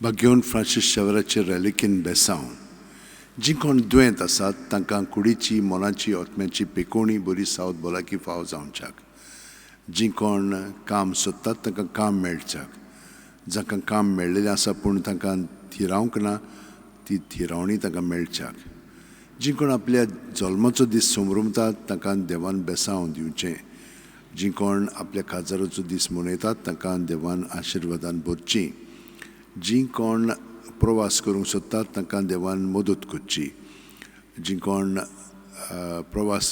भाग्यवंत Francis शावेराचे रेलिकीन बेसांव. जीं कोण दुयेंत आसात तांकां कुडीची, मनाची, आत्म्याची पेकोवणी बरी सावत भलायकी फाव जावच्याक. जीं कोण काम सोदतात तांकां काम मेळच्याक. जांकां काम मेळ्ळेलें आसा पूण तांकां थिरावंक ना ती थिरावणी तांकां मेळच्याक. जीं कोण आपल्या जल्माचो दीस समरमतात तांकां देवान बेसांव दिवचें. जीं कोण आपल्या काजाराचो दीस मनयतात तांकां देवान आशिर्वादान भरची. जीं कोण प्रवास करूंक सोदतात तांकां देवान मदत करची. जीं कोण प्रवास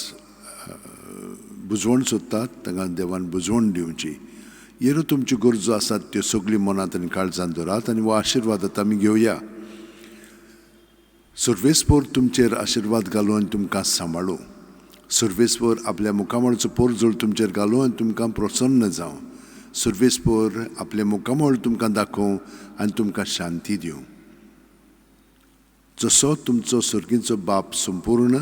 बुजवण सोदतात तांकां देवान बुजवण दिवची. येरो तुमच्यो गरजो आसात त्यो सगळ्यो मनांत आनी काळजांत दवरात आनी हो आशिर्वाद आतां आमी घेवया. सर्वेस्पोर तुमचेर आशिर्वाद घालूं आनी तुमकां सांबाळूं. सर्वेस्पोर आपल्या मुखामळाचो पोरजोळ तुमचेर घालूं आनी तुमकां प्रसन्न जावं. सर्वेस्पोर आपलें मुखामळ तुमकां दाखोवं आनी तुमकां शांती दिवं. जसो तुमचो सर्गीचो बाप संपूर्ण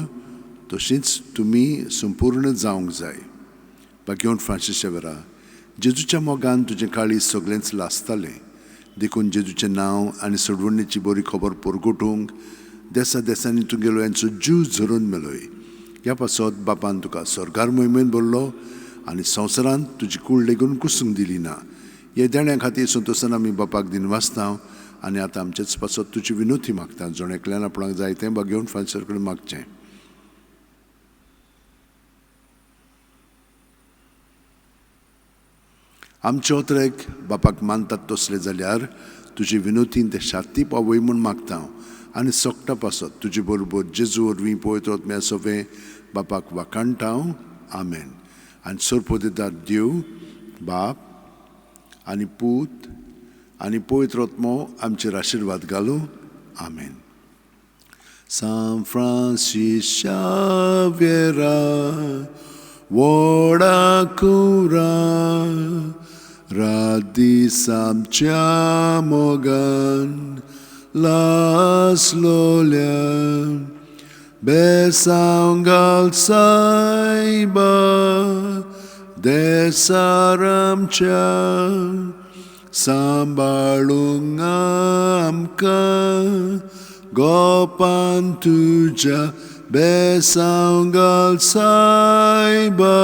तशीच तुमी संपूर्ण जावंक जाय. भाग्यवंत फ्रांसीस शेवरा, जेजूच्या मोगान तुजें काळीज सगळेंच लासतालें, देखून जेजूचें नांव आनी सोडवणीची बरी खबर परगटूंक देसा देसांनी तुगेलो यांचो जीव झरोवन मेलोय. ह्या पासत बापान तुका स्वर्गार मोहिमेन भरलो आनी संवसारांत तुजी कूड लेगून कुसूंक दिली ना. ह्या देण्या खातीर संतोशान आमी बापाक दिनवासता आनी आतां आमचेच पासत तुजी विनोती मागता. जण एकल्यान आपणाक जाय तें भाग्यवंत फ्रांसीस कडेन मागचें. आमचे ओतरेक बापाक मानतात तसले जाल्यार तुजे विनोतीन ते शाती पावय म्हूण मागता आनी सोकटा पासत तुजे बरोबर जेजू वरवीं पवित्र आत्म्या सोवें बापाक वाखाणटा हांव. आमेन. आनी सरपोदेदार देव बाप आनी पूत आनी पवित्र आत्मो आमचेर आशिर्वाद घालूं. आमेन. सांत फ्रांसीस शावेरा व्हडा कुरा रात दीस आमच्या मोगान लासलोल्या बेसांव घाल सायबा देसार आमच्या सांबाळूंक आमकां गोपान तुज्या बेसांव घाल सायबा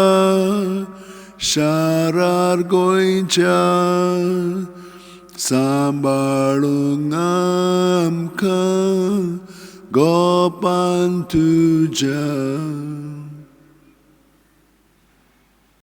शारार गोंयच्या सांबाळूंक आमकां गोपान तुज्या.